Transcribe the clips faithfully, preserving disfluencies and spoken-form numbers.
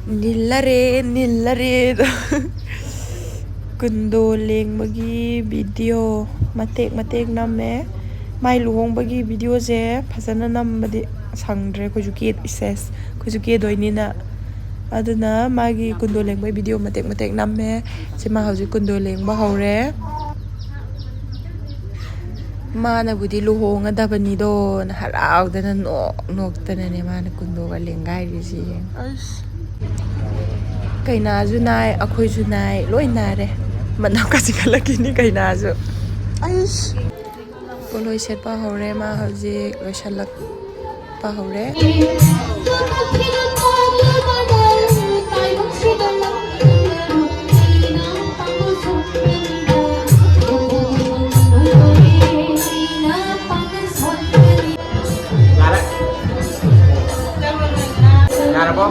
ꯅꯤꯜꯂꯔꯦ, ꯅꯤꯜꯂꯔꯦ꯫ ꯀꯨꯟꯗꯣ ꯂꯦꯡꯕꯒꯤ ꯚꯤꯗꯤꯑꯣ ꯃꯇꯦꯛ ꯃꯇꯦꯛ ꯅꯝꯃꯦ꯫ ꯃꯥꯏ ꯂꯨꯍꯣꯡꯕꯒꯤ ꯚꯤꯗꯤꯑꯣꯁꯦ ꯐꯖꯅ ꯅꯝꯕꯗꯤ ꯁꯪꯗ꯭ꯔꯦ, ꯑꯩꯈꯣꯏꯁꯨ ꯀꯦ-, ꯏꯁꯦꯁ, ꯑꯩꯈꯣꯏꯁꯨ ꯀꯦꯗꯣꯏꯅꯤꯅ꯫ ꯑꯗꯨꯅ ꯃꯥꯒꯤ ꯀꯨꯟꯗꯣ ꯂꯦꯡꯕꯒꯤ ꯚꯤꯗꯤꯑꯣ ꯃꯇꯦꯛ ꯃꯇꯦꯛ ꯅꯝꯃꯦ꯫ ꯁꯤ ꯃꯥ ꯍꯧꯖꯤꯛ ꯀꯨꯟꯗꯣ ꯂꯦꯡꯕ ꯍꯧꯔꯦ꯫ ꯃꯥꯅꯕꯨꯗꯤ ꯂꯨꯍꯣꯡꯒꯗꯕꯅꯤꯗꯣꯅ ꯍꯔꯥꯎꯗꯅ ꯅꯣꯛ ꯅꯣꯛꯇꯅꯅꯦ ꯃꯥꯅ ꯀꯨꯟꯗꯣꯒ ꯂꯦꯡꯒꯥꯏꯔꯤꯁꯤ ꯌꯦꯡꯉꯨ꯫ ꯑꯁ꯫ ꯀꯩꯅꯥꯁꯨ ꯅꯥꯏ, ꯑꯩꯈꯣꯏꯁꯨ ꯅꯥꯏ, ꯂꯣꯏ ꯅꯥꯔꯦ꯫ ꯃꯅꯝ ꯀꯥꯁꯤꯟꯈꯠꯂꯛꯈꯤꯅꯤ ꯀꯩꯅꯥꯁꯨ꯫ ꯑꯩꯁ꯫ ꯄꯣꯠꯂꯣꯏ ꯁꯦꯠꯄ ꯍꯧꯔꯦ ꯃꯥ ꯍꯧꯖꯤꯛ ꯂꯣꯏꯁꯤꯜꯂꯛꯄ ꯍꯧꯔꯦ꯫ ꯌꯥꯔꯦ꯫ ꯌꯥꯔꯕꯣ?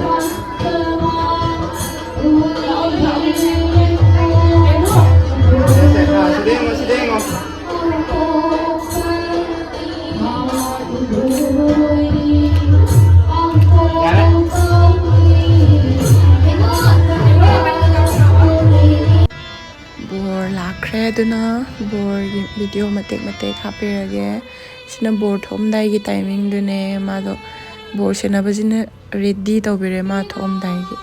ꯁꯤꯗ ꯌꯦꯡꯉꯣ, ꯁꯤꯗ ꯌꯦꯡꯉꯣ꯫ ꯌꯥꯔꯦ꯫ ꯕꯣꯔ ꯂꯥꯛꯈ꯭ꯔꯦ, ꯑꯗꯨꯅ ꯕꯣꯔꯒꯤ ꯚꯤꯗꯤꯑꯣ ꯃꯇꯦꯛ ꯃꯇꯦꯛ ꯍꯥꯞꯄꯤꯔꯒꯦ꯫ ꯁꯤꯅ ꯕꯣꯔ ꯊꯣꯛꯑꯝꯗꯥꯏꯒꯤ ꯇꯥꯏꯃꯤꯡꯗꯨꯅꯦ꯫ ꯃꯥꯗꯣ ꯕꯣꯔ ꯁꯦꯟꯅꯕꯁꯤꯅ ꯔꯦꯗꯤ ꯇꯧꯕꯤꯔꯦ ꯃꯥ ꯊꯣꯛꯑꯝꯗꯥꯏꯒꯤ꯫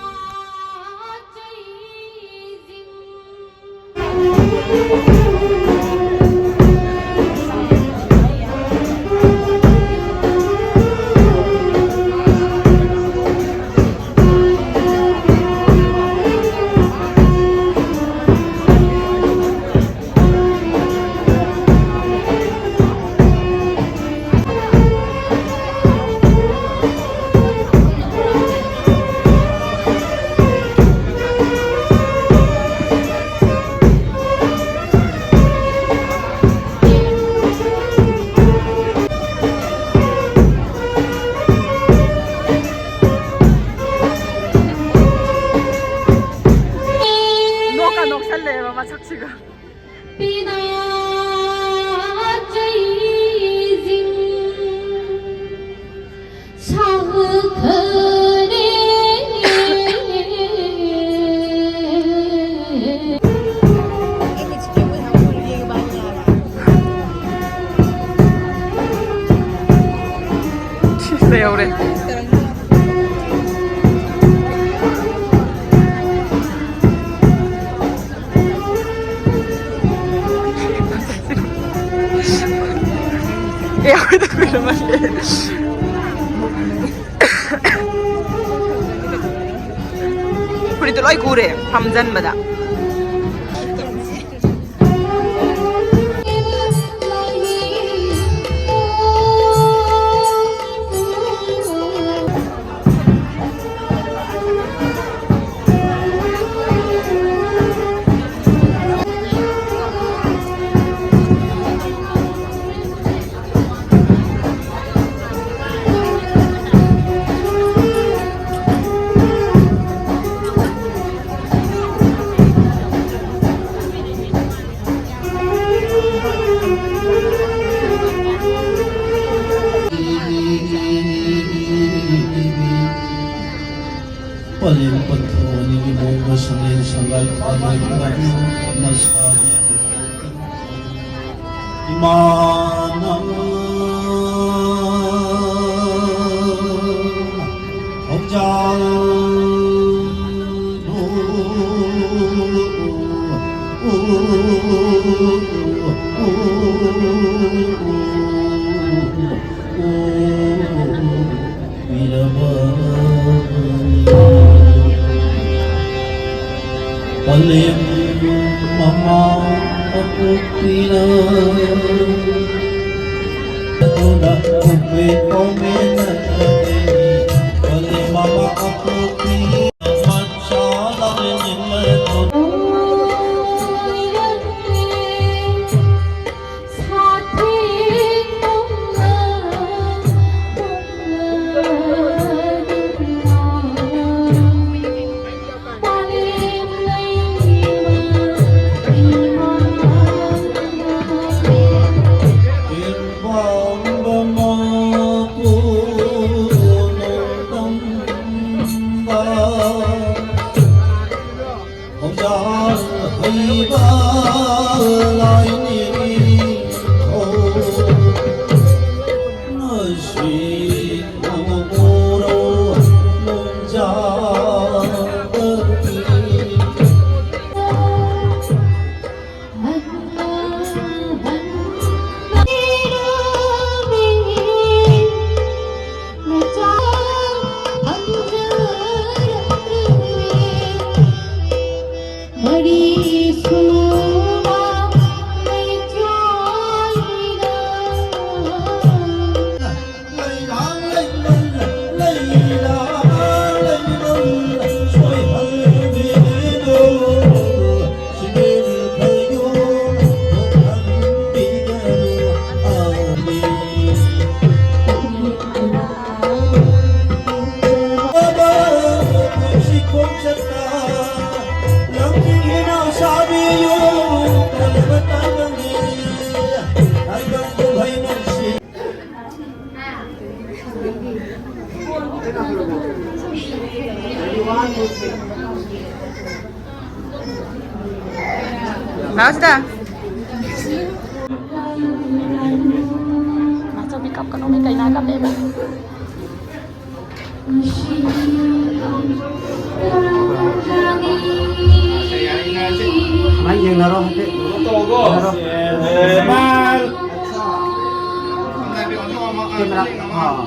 ꯐꯨꯔꯤꯠꯇꯨ ꯂꯣꯏ ꯀꯨꯔꯦ ꯐꯝꯖꯟꯕꯗ꯫ ꯄꯂꯦꯝ ꯄꯟꯊꯨ ꯑꯅꯤꯒꯤ ꯃꯑꯣꯡꯗ ꯁꯪꯂꯦꯟ ꯁꯪꯒꯥꯏ ꯊꯥꯗꯣꯛꯇꯨꯅ ꯃꯁꯥꯒꯤ ꯏꯃꯥꯅ ꯊꯧꯖꯥꯜ ꯄꯤꯔꯕꯅꯤ꯫ ꯄꯂꯦꯝ ꯃꯃꯥ ꯑꯄꯣꯛꯄꯤꯅ ꯑꯗꯨꯅ ꯎꯄꯦ ꯀꯣꯃꯦꯅ ꯄꯂꯦꯝ ꯃꯃꯥ ꯑꯄꯣꯛꯄꯤ ꯃꯆꯥ ꯂꯥꯛꯂꯦ꯫ ꯍꯧꯖꯥꯜ ꯍꯩꯕ ꯂꯥꯏꯅꯤꯡꯊꯧ ꯉꯁꯤ ꯎꯔꯣ ꯂꯣꯡꯖꯥ ꯂꯥꯛꯑꯣ ꯁꯤꯗ꯫ ꯃꯥꯁꯇꯔ ꯃꯦꯛ ꯑꯞ ꯀꯩꯅꯣ ꯃꯤ ꯀꯩꯅꯥ ꯀꯞꯄꯦꯕ꯫ ꯁꯨꯃꯥꯏꯅ ꯌꯦꯡꯅꯔꯣ ꯍꯥꯏꯐꯦꯠ꯫ ꯌꯦꯡꯅꯔꯣ꯫ ꯀꯦꯃꯦꯔꯥ꯫ ꯑꯥ꯫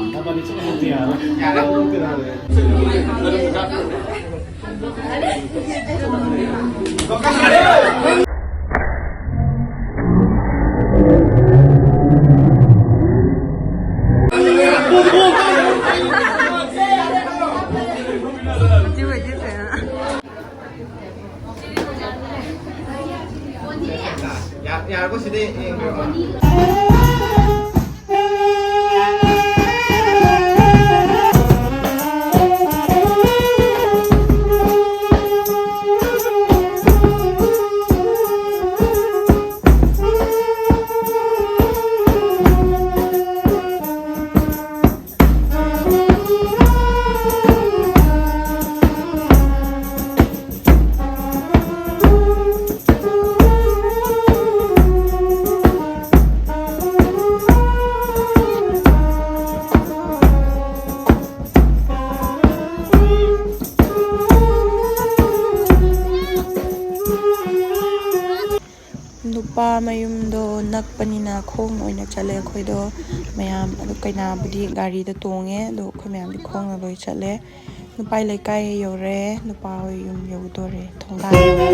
ꯌꯥ-, ꯌꯥꯔꯕꯣ ꯁꯤꯗꯤ? ꯌꯦꯡꯕꯤꯔꯣ꯫ ꯅꯨꯄꯥ ꯃꯌꯨꯝꯗꯣ ꯅꯛꯄꯅꯤꯅ ꯈꯣꯡꯅ ꯑꯣꯏꯅ ꯆꯠꯂꯦ ꯑꯩꯈꯣꯏꯗꯣ꯫ ꯃꯌꯥꯝ ꯑꯗꯨ ꯀꯩꯅꯥꯕꯨꯗꯤ ꯒꯥꯔꯤꯗ ꯇꯣꯡꯉꯦ, ꯑꯗꯣ ꯑꯩꯈꯣꯏ ꯃꯌꯥꯝꯗꯤ ꯈꯣꯡꯅ ꯂꯣꯏ ꯆꯠꯂꯦ꯫ ꯅꯨꯄꯥ ꯂꯩꯀꯥꯏ ꯌꯧꯔꯦ, ꯅꯨꯄꯥ ꯍꯣꯏ ꯌꯨꯝ ꯌꯧꯗꯣꯔꯦ, ꯊꯣꯡꯒꯥꯟ ꯌꯧꯔꯦ꯫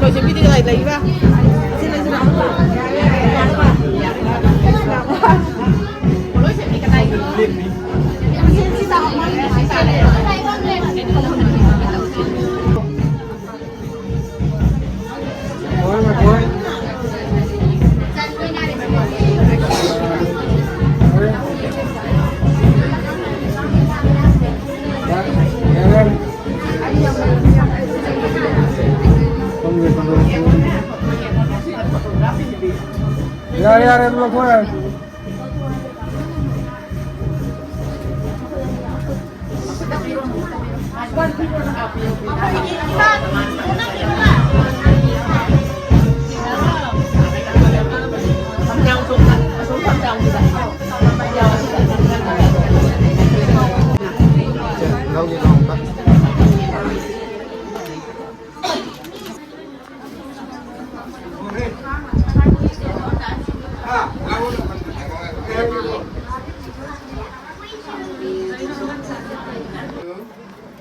ꯂꯣꯏꯁꯦ, ꯃꯤꯗꯤ ꯀꯗꯥꯏ ꯂꯩꯕ? ꯌꯥꯔꯦ, ꯌꯥꯔꯦ, ꯑꯗꯨ ꯂꯧꯊꯣꯛ ꯌꯥꯔꯦ꯫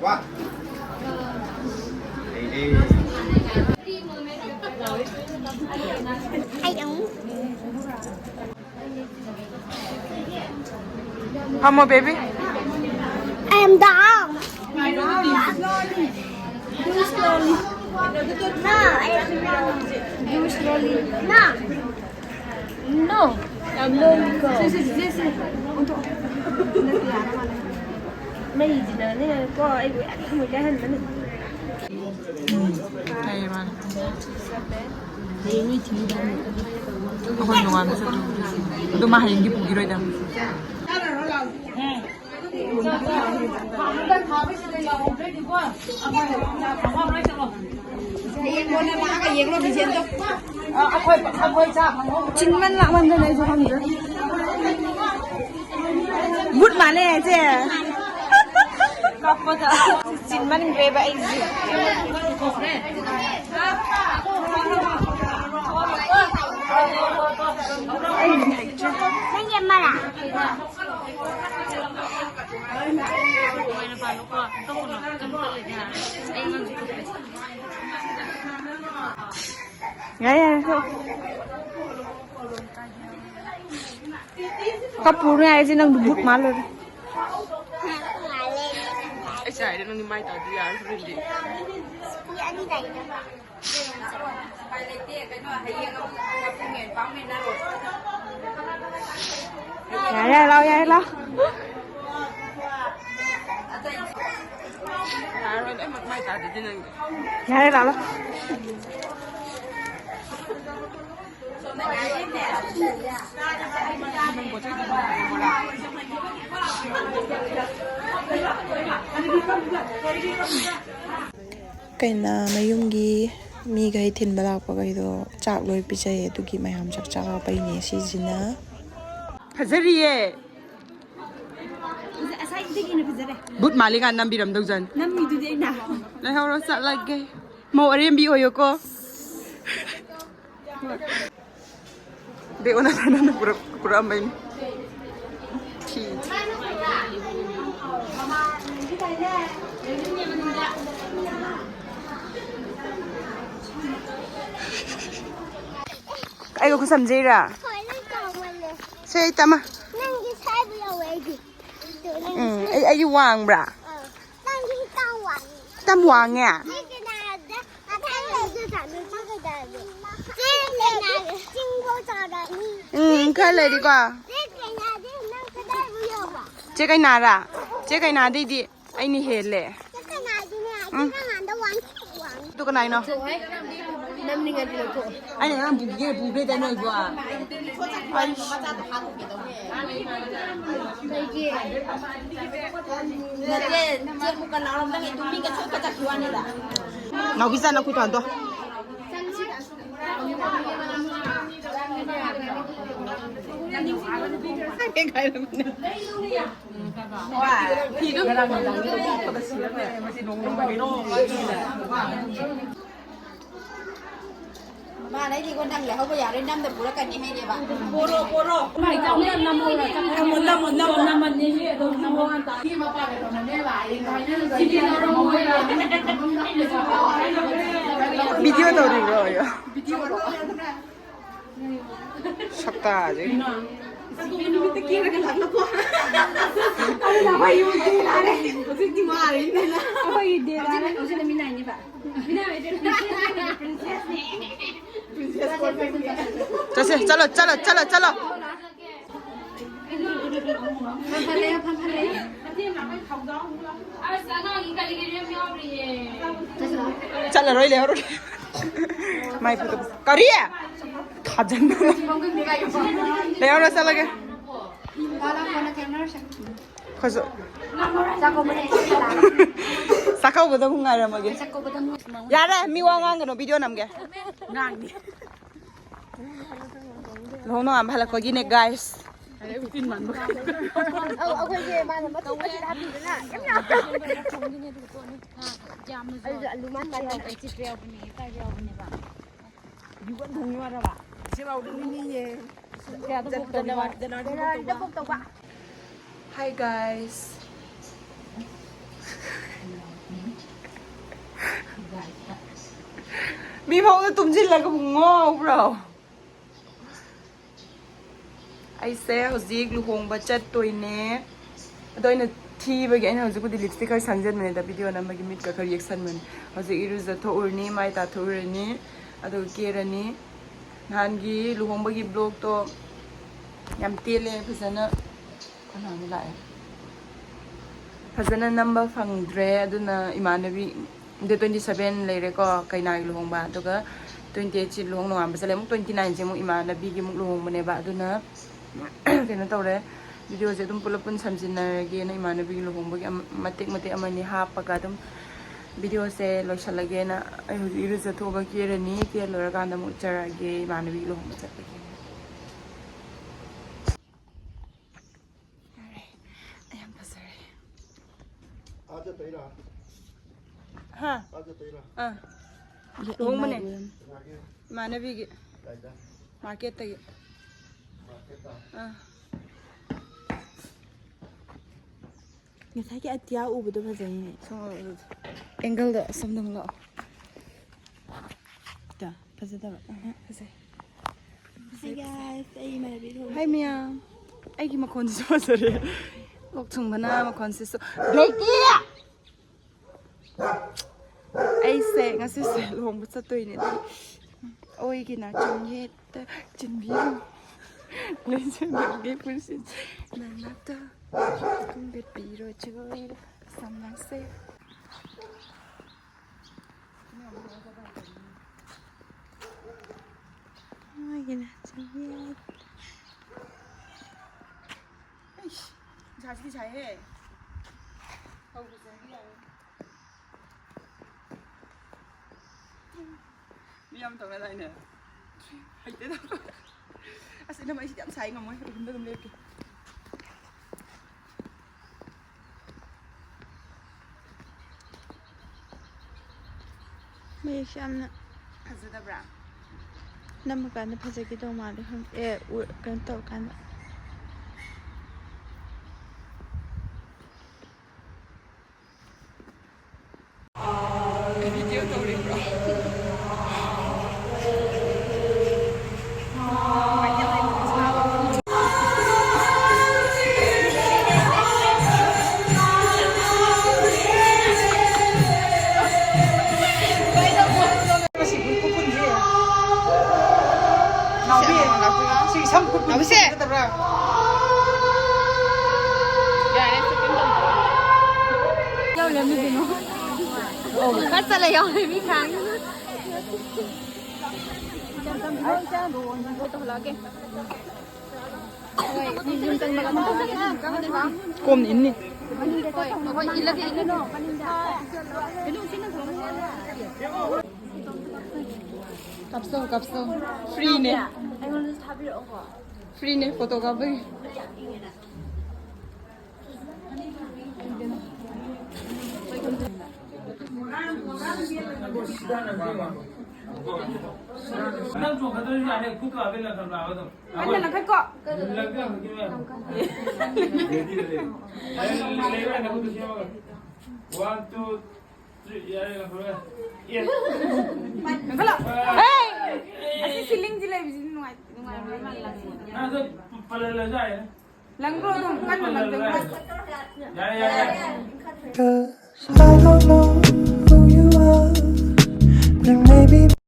One. ꯐꯝꯃꯣ, baby. I am down. Do slowly. No, I am down. Do slowly. No. No. I'm no go. ꯁꯦ, ꯁꯦ, ꯁꯦ, ꯁꯦ, ꯁꯦ. ꯑꯣꯟꯊꯣꯛꯑꯣ꯫ ꯃꯩꯁꯤꯅꯅꯦ ꯀꯣ, ꯑꯩꯕꯨ ꯌꯥꯝ ꯊꯃꯣꯏ ꯀꯥꯏꯍꯟꯕꯅꯦ꯫ ꯎꯝ, ꯂꯩꯌꯦ ꯃꯥꯅ꯫ ꯑꯩꯈꯣꯏ ꯅꯣꯡꯉꯥꯟꯕ ꯆꯠꯇꯣꯏꯅꯦ꯫ ꯑꯗꯨ ꯃꯥ ꯍꯌꯦꯡꯗꯤ ꯄꯨꯈꯤꯔꯣꯏꯗ꯫ ꯆꯤꯟꯃꯟ ꯂꯥꯛꯃꯟꯗꯅ ꯑꯩꯁꯨ ꯈꯪꯗ꯭ꯔꯦ꯫ ꯕꯨꯠ ꯃꯥꯜꯂꯦ ꯍꯥꯏꯁꯦ꯫ ꯀꯞꯄꯗ ꯆꯤꯟꯃꯟꯈ꯭ꯔꯦꯕ ꯑꯩꯁꯦ꯫ ꯅꯪꯒꯤ ꯑꯃꯔꯥ? ꯌꯥꯔꯦ, ꯌꯥꯔꯦ, ꯊꯣꯛ꯫ ꯀꯞꯄꯨꯅꯦ ꯍꯥꯏꯁꯦ, ꯅꯪꯗꯣ ꯕꯨꯠ ꯃꯥꯜꯂꯨꯔꯦ꯫ ꯑꯩꯁꯦ ꯍꯥꯏꯔꯦ, ꯅꯪꯗꯤ ꯃꯥꯏ ꯇꯥꯗꯤ ꯌꯥꯔꯣꯏ, ꯍꯣꯔꯦꯟꯗꯤ꯫ ꯌꯥꯔꯦ, ꯂꯥꯎ, ꯌꯥꯔꯦ, ꯂꯥꯎ꯫ ꯌꯥꯔꯣꯏ, ꯂꯣꯏꯅꯃꯛ ꯃꯥꯏ ꯇꯥꯗꯗꯤ ꯅꯪꯗꯤ꯫ ꯌꯥꯔꯦ, ꯂꯥꯎ, ꯂꯥꯎ꯫ ꯀꯩꯅ ꯃꯌꯨꯝꯒꯤ ꯃꯤꯈꯩ ꯊꯤꯟꯕ ꯂꯥꯛꯄꯈꯩꯗꯣ ꯆꯥꯛ ꯂꯣꯏ ꯄꯤꯖꯩ꯫ ꯑꯗꯨꯒꯤ ꯃꯌꯥꯝ ꯆꯥꯛ ꯆꯥꯕꯩꯅꯦ ꯁꯤꯁꯤꯅ꯫ ꯐꯖꯔꯤꯌꯦ꯫ ꯐꯖ-, ꯉꯁꯥꯏꯗꯒꯤꯅ ꯐꯖꯔꯦ꯫ ꯕꯨꯠ ꯃꯥꯜꯂꯤ ꯀꯥꯟ ꯅꯝꯕꯤꯔꯝꯗꯧ ꯖꯥꯠꯅꯤ꯫ ꯅꯝꯃꯤꯗꯨꯗꯤ ꯑꯩꯅ꯫ ꯂꯩꯍꯧꯔꯣ, ꯆꯠꯂꯒꯦ꯫ ꯃꯧ ꯑꯔꯦꯝꯕꯤ ꯑꯣꯏꯌꯨꯀꯣ꯫ ꯕꯦꯛ ꯑꯣꯟꯅ ꯇꯩꯅꯅ ꯄꯨꯔꯛ-, ꯄꯨꯔꯛꯑꯝꯕꯩꯅꯤ꯫ ꯐꯤ꯫ ꯑꯩꯒ ꯈꯨꯠ ꯁꯝꯖꯩꯔꯥ? ꯍꯣꯏ, ꯅꯪ ꯆꯥꯎꯃꯜꯂꯦ꯫ ꯁꯦ, ꯑꯩ ꯇꯃ꯫ ꯅꯪꯒꯤ ꯁꯥꯏꯕ ꯌꯥꯎꯋꯦ ꯑꯩꯒꯤ꯫ ꯎꯝ, ꯑꯩ, ꯑꯩꯗꯤ ꯋꯥꯡꯕ꯭ꯔꯥ? ꯅꯪꯗꯤ ꯈꯤꯇꯪ ꯋꯥꯡꯉꯤ꯫ ꯈꯤꯇꯪ ꯋꯥꯡꯉꯦ? ꯆꯦ ꯀꯩꯅꯥꯗ ꯃꯊꯪ ꯂꯩꯁꯨ ꯆꯠꯂꯨ, ꯆꯦ ꯀꯩꯅꯥꯗ꯫ ꯆꯦ ꯀꯩꯅꯥꯗ ꯆꯤꯡꯐꯧ ꯆꯥꯔꯅꯤ꯫ ꯎꯝ, ꯈꯔ ꯂꯩꯔꯤꯀꯣ꯫ ꯆꯦ ꯀꯩꯅꯥꯗꯤ ꯅꯪ ꯀꯗꯥꯏꯕꯨ ꯌꯧꯕ? ꯆꯦ ꯀꯩꯅꯥꯔꯥ? ꯆꯦ ꯀꯩꯅꯥꯗꯩꯗꯤ ꯑꯩꯅ ꯍꯦꯜꯂꯦ꯫ ꯆꯦ ꯀꯩꯅꯥꯗꯤꯅꯦ, ꯎꯝ꯫ ꯆꯦ ꯀꯩꯅꯥꯗ ꯋꯥꯡ-, ꯋꯥꯡ-, ꯑꯗꯨ ꯀꯅꯥꯏꯅꯣ? ꯅꯝꯅꯤꯡꯉꯗꯤ ꯂꯧꯊꯣꯛꯑꯣ꯫ ꯑꯩꯅ ꯉꯔꯥꯡ ꯄꯨꯈꯤꯒꯦ, ꯄꯨꯈ꯭ꯔꯦꯗꯥꯏ ꯅꯣꯏꯕꯣ? ꯑꯩ ꯅꯠꯇꯦ, ꯆꯦ ꯑꯃꯨꯛꯀ ꯂꯥꯛꯑꯣ, ꯅꯪ ꯑꯗꯨꯝ ꯃꯤꯒ ꯁꯣꯏ ꯈꯠꯆꯈꯤ ꯋꯥꯅꯤꯗ꯫ ꯅꯥꯎꯕꯤꯆꯥ, ꯅꯈꯨꯠꯇꯣ ꯍꯟꯗꯣ꯫ ꯃꯥꯅ ꯑꯩꯗꯤꯀꯣ ꯅꯪ ꯂꯩꯍꯧꯕ ꯌꯥꯔꯣꯏ, ꯅꯝꯗ ꯄꯨꯔꯛꯀꯅꯤ ꯍꯥꯏꯅꯦꯕ꯫ ꯄꯣꯔꯣ, ꯄꯣꯔꯣ꯫ ꯅꯝꯃꯣ, ꯅꯝꯃꯣ, ꯅꯝꯃꯣ꯫ ꯚꯤꯗꯤꯑꯣ ꯇꯧꯔꯤꯕ꯭ꯔꯣ ꯑꯌꯣ? ꯁꯛꯇꯥꯁꯦ꯫ ꯍꯧꯖꯤꯛꯇꯤ ꯋꯥꯔꯦ꯫ ꯑꯩꯈꯣꯏꯒꯤ ꯗꯦ ꯂꯥꯛꯑꯦ꯫ ꯍꯧꯖꯤꯛꯅ ꯃꯤ ꯅꯥꯏꯅꯦꯕ꯫ ꯆꯠꯁꯦ, ꯆꯠꯂꯣ, ꯆꯠꯂꯣ, ꯆꯠꯂꯣ, ꯆꯠꯂꯣ꯫ ꯐꯝꯐꯜꯂꯦ, ꯐꯝꯐꯜꯂꯦ꯫ ꯆꯠꯂꯔꯣꯏ, ꯂꯩꯍꯧꯔꯒꯦ꯫ ꯃꯥꯏ ꯐꯨꯠꯇꯣ꯫ ꯀꯔꯤ? ꯊꯥꯖꯟꯕ꯫ ꯂꯩꯍꯧꯔ ꯆꯠꯂꯒꯦ꯫ ꯑꯩꯈꯣꯏꯁꯨ ꯆꯥꯛꯀꯧꯕꯗ ꯑꯃꯨꯛ ꯉꯥꯏꯔꯝꯃꯒꯦ꯫ ꯌꯥꯔꯦ, ꯃꯤ ꯋꯥ ꯉꯥꯡꯒꯅꯨ, ꯚꯤꯗꯤꯑꯣ ꯅꯝꯒꯦ꯫ ꯂꯨꯍꯣꯡ ꯅꯣꯉꯥꯟꯕ ꯍꯜꯂꯛꯄꯒꯤꯅꯦ, ꯒꯥꯏꯁ꯫ ꯑꯧ, ꯑꯩꯈꯣꯏꯒꯤ ꯃꯥꯅ ꯃꯇꯨꯡ ꯑꯁꯤꯗ ꯍꯥꯞꯄꯤꯗꯅ ꯌꯥꯝ ꯌꯥꯝ ꯑꯗꯨꯁꯨ ꯑꯂꯨ ꯃꯥꯟ ꯃꯥꯟ ꯌꯥꯎꯕꯅꯦ, ꯀꯥꯏꯗ ꯌꯥꯎꯕꯅꯦꯕ? ꯏꯆꯦ ꯅꯥꯎꯗꯨꯅꯤꯅꯦ꯫ ꯀꯌꯥꯗ ꯄꯣꯛꯇꯧꯕ? ꯖꯅꯋꯥꯔꯤꯗ ꯄꯣꯛꯇꯧꯕ꯫ Hi guys. ꯃꯤ ꯐꯥꯎꯗ ꯇꯨꯝꯁꯤꯜꯂꯒ ꯉꯥꯎꯕ꯭ꯔꯣ? ꯑꯩꯁꯦ ꯍꯧꯖꯤꯛ ꯂꯨꯍꯣꯡꯕ ꯆꯠꯇꯣꯏꯅꯦ꯫ ꯑꯗꯣ ꯑꯩꯅ ꯊꯤꯕꯒꯤ ꯑꯩꯅ ꯍꯧꯖꯤꯛꯄꯨꯗꯤ ꯂꯤꯞꯁꯇꯤꯛ ꯈꯔ ꯁꯪꯖꯟꯕꯅꯦꯗ, ꯚꯤꯗꯤꯑꯣ ꯅꯝꯕꯒꯤ ꯃꯤꯠꯀ ꯈꯔ ꯌꯦꯛꯁꯟꯕꯅꯦ꯫ ꯍꯧꯖꯤꯛ ꯏꯔꯨꯖꯊꯣꯛꯎꯔꯅꯤ, ꯃꯥꯏ ꯇꯥꯊꯣꯛꯎꯔꯅꯤ, ꯑꯗꯨꯒ ꯀꯦꯔꯅꯤ꯫ ꯅꯍꯥꯟꯒꯤ ꯂꯨꯍꯣꯡꯕꯒꯤ ꯕ꯭ꯂꯣꯛꯇꯣ ꯌꯥꯝ ꯇꯦꯜꯂꯦ, ꯐꯖꯅ ꯀꯅꯥꯅꯣ ꯂꯥꯛꯑꯦ? ꯐꯖꯅ ꯅꯝꯕ ꯐꯪꯗ꯭ꯔꯦ꯫ ꯑꯗꯨꯅ ꯏꯃꯥꯟꯅꯕꯤ, ꯗꯦꯠ ꯇ꯭ꯋꯦꯟꯇꯤ ꯁꯕꯦꯟ ꯂꯩꯔꯦꯀꯣ, ꯀꯩꯅꯥꯒꯤ ꯂꯨꯍꯣꯡꯕ, ꯑꯗꯨꯒ ꯇ꯭ꯋꯦꯟꯇꯤ ꯑꯩꯠꯁꯤ ꯂꯨꯍꯣꯡ ꯅꯣꯡꯉꯥꯟꯕ ꯆꯠꯂꯦ꯫ ꯑꯃꯨꯛ ꯇ꯭ꯋꯦꯟꯇꯤ ꯅꯥꯏꯟꯁꯦ ꯑꯃꯨꯛ ꯏꯃꯥꯟꯅꯕꯤꯒꯤ ꯑꯃꯨꯛ ꯂꯨꯍꯣꯡꯕꯅꯦꯕ꯫ ꯑꯗꯨꯅ ꯀꯩꯅꯣ ꯇꯧꯔꯦ, ꯚꯤꯗꯤꯑꯣꯁꯦ ꯑꯗꯨꯝ ꯄꯨꯂꯞ ꯄꯨꯟ ꯁꯝꯖꯤꯟꯅꯔꯒꯦꯅ ꯏꯃꯥꯟꯅꯕꯤꯒꯤ ꯂꯨꯍꯣꯡꯕꯒꯤ ꯑꯃ-, ꯃꯇꯦꯛ ꯃꯇꯦꯛ ꯑꯃꯅꯤ ꯍꯥꯞꯄꯒ ꯑꯗꯨꯝ ꯚꯤꯗꯤꯑꯣꯁꯦ ꯂꯣꯏꯁꯤꯜꯂꯒꯦꯅ꯫ ꯑꯩ ꯍꯧꯖꯤꯛ ꯏꯔꯨꯖꯊꯣꯛꯑꯒ ꯀꯦꯔꯅꯤ, ꯀꯦ ꯂꯣꯏꯔꯀꯥꯟꯗ ꯑꯃꯨꯛ ꯎꯠꯆꯔꯛꯑꯒꯦ ꯏꯃꯥꯟꯅꯕꯤꯒꯤ ꯂꯨꯍꯣꯡꯕ ꯆꯠꯄꯒꯤ꯫ ꯌꯥꯔꯦ, ꯑꯩ ꯌꯥꯝ ꯐꯖꯔꯦ꯫ ꯑꯥ ꯆꯠꯇꯣꯏꯔꯥ? ꯍꯥ? ꯑꯥ ꯆꯠꯇꯣꯏꯔꯥ? ꯑꯥ꯫ ꯂꯨꯍꯣꯡꯕꯅꯦ꯫ ꯀꯅꯥꯒꯤ? ꯏꯃꯥꯟꯅꯕꯤꯒꯤ꯫ ꯀꯥꯏꯗ? ꯃꯥꯔꯀꯦꯠꯇꯒꯤ꯫ ꯃꯥꯔꯀꯦꯠꯇ? ꯑꯥ꯫ ꯉꯁꯥꯏꯒꯤ ꯑꯇꯤꯌꯥ ꯎꯕꯗꯣ ꯐꯖꯩꯅꯦ꯫ ꯁꯣꯝ ꯑꯦꯡꯒꯜꯗ ꯁꯣꯝꯗ ꯑꯃꯨꯛ ꯂꯥꯛꯑꯣ꯫ ꯇ, ꯐꯖꯗꯕ꯫ ꯑꯍ, ꯐꯖꯩ꯫ Hi guys, ꯑꯩ ꯏꯃꯥꯟꯅꯕꯤ ꯂꯨꯍꯣꯡꯕ ꯍꯥꯏ ꯃꯌꯥꯝ꯫ ꯑꯩꯒꯤ ꯃꯈꯣꯟꯁꯤꯁꯨ ꯐꯖꯔꯦ꯫ ꯂꯣꯛ ꯊꯨꯡꯕꯅ ꯃꯈꯣꯟꯁꯤꯁꯨ꯫ ꯕ꯭ꯂꯦꯛꯀꯤ! ꯑꯩꯁꯦ ꯉꯁꯤꯁꯦ ꯂꯨꯍꯣꯡꯕ ꯆꯠꯇꯣꯏꯅꯦ꯫ ꯑꯗꯨꯒꯤ ꯑꯣꯏꯒꯤꯅ ꯆꯨꯝꯌꯦꯠꯇ ꯆꯤꯟꯕꯤꯌꯨ꯫ ꯂꯩꯖꯅꯕꯒꯤ ꯄꯨꯟꯁꯤ ꯅꯅꯥꯛꯇ ꯈꯣꯡꯗꯠꯄꯤꯔꯣ ꯆꯣꯏꯔ ꯁꯝꯂꯥꯡꯁꯦ꯫ ꯃꯣꯏꯒꯤꯅ ꯆꯨꯝꯌꯦꯠ꯫ ꯑꯩꯁ, ꯅꯨꯡꯁꯥꯁꯤꯗꯤ ꯁꯥꯏꯍꯦ꯫ ꯍꯧꯕꯁꯦ ꯌꯥꯔꯦ꯫ ꯃꯤ ꯌꯥꯝ ꯇꯧꯅꯗꯥꯏꯅꯦ? ꯍꯩꯇꯦꯗ꯫ ꯑꯁ, ꯏꯅꯝꯃ, ꯑꯩꯁꯤꯗꯤ ꯌꯥꯝ ꯁꯥꯏ, ꯉꯝꯃꯣꯏ꯫ ꯔꯨꯝꯗ ꯑꯗꯨꯝ ꯂꯦꯞꯀꯦ꯫ ꯃꯌꯦꯛꯁꯦ ꯌꯥꯝꯅ ꯐꯖꯗꯕ꯭ꯔꯥ? ꯅꯝꯃꯀꯥꯟꯗ ꯐꯖꯈꯤꯗꯧ ꯃꯥꯜꯂꯦ, ꯈꯪ-, ꯑꯦ, ꯎ-, ꯀꯩꯅꯣ ꯇꯧꯔꯀꯥꯟꯗ꯫ ꯚꯤꯗꯤꯑꯣ ꯇꯧꯔꯤꯕ꯭ꯔꯣ? ꯈꯔ ꯆꯠꯂ ꯌꯥꯎꯔꯦ ꯃꯤ ꯈꯥꯡ꯫ ꯀꯣꯝꯅ ꯏꯟꯅꯤ꯫ ꯀꯥꯞꯁꯧ, ꯀꯥꯞꯁꯧ꯫ Free ꯅꯦ꯫ Free ꯅꯦ photo ꯀꯥꯞꯄꯒꯤ꯫ ꯅꯪ ꯆꯣꯡꯈꯠꯇ꯭ꯔꯁꯨ ꯌꯥꯅꯤ, ꯈꯨꯠꯇꯣ ꯍꯥꯏꯐꯦꯠ ꯂꯪꯈꯠꯂꯣ ꯍꯥꯏꯕ ꯑꯗꯨꯝ꯫ ꯀꯟꯅ ꯂꯪꯈꯠꯀꯣ꯫ ꯂꯪꯈꯠꯂꯣ, ꯂꯪꯈꯠꯂꯣ꯫ ꯂꯩꯕ꯭ꯔꯥ, ꯅꯈꯨꯠꯇꯨ ꯁꯦꯝꯃꯒ꯫ One, two, three, ꯌꯥꯔꯦ, ꯂꯪꯈꯠꯂꯣ꯫ Yes꯫ ꯂꯪꯈꯠꯂꯣ꯫ ꯍꯦ! ꯑꯁꯤ ceiling ꯁꯤ ꯂꯩꯕꯁꯤꯗꯤ ꯅꯨꯡꯉꯥꯏ-, ꯅꯨꯡꯉꯥꯏꯔꯝꯃꯣꯏ ꯃꯥ ꯂꯪꯕ꯫ ꯅꯪ ꯑꯗꯨ ꯄꯜꯍꯜꯂꯁꯨ ꯌꯥꯏꯌꯦ꯫ ꯂꯪꯈ꯭ꯔꯣ ꯑꯗꯨꯝ, ꯀꯟꯅ ꯂꯪꯈꯠꯂꯣ꯫ ꯌꯥꯔꯦ, ꯌꯥꯔꯦ, ꯌꯥꯔꯦ꯫ 'Cause I don't know who you are, but maybe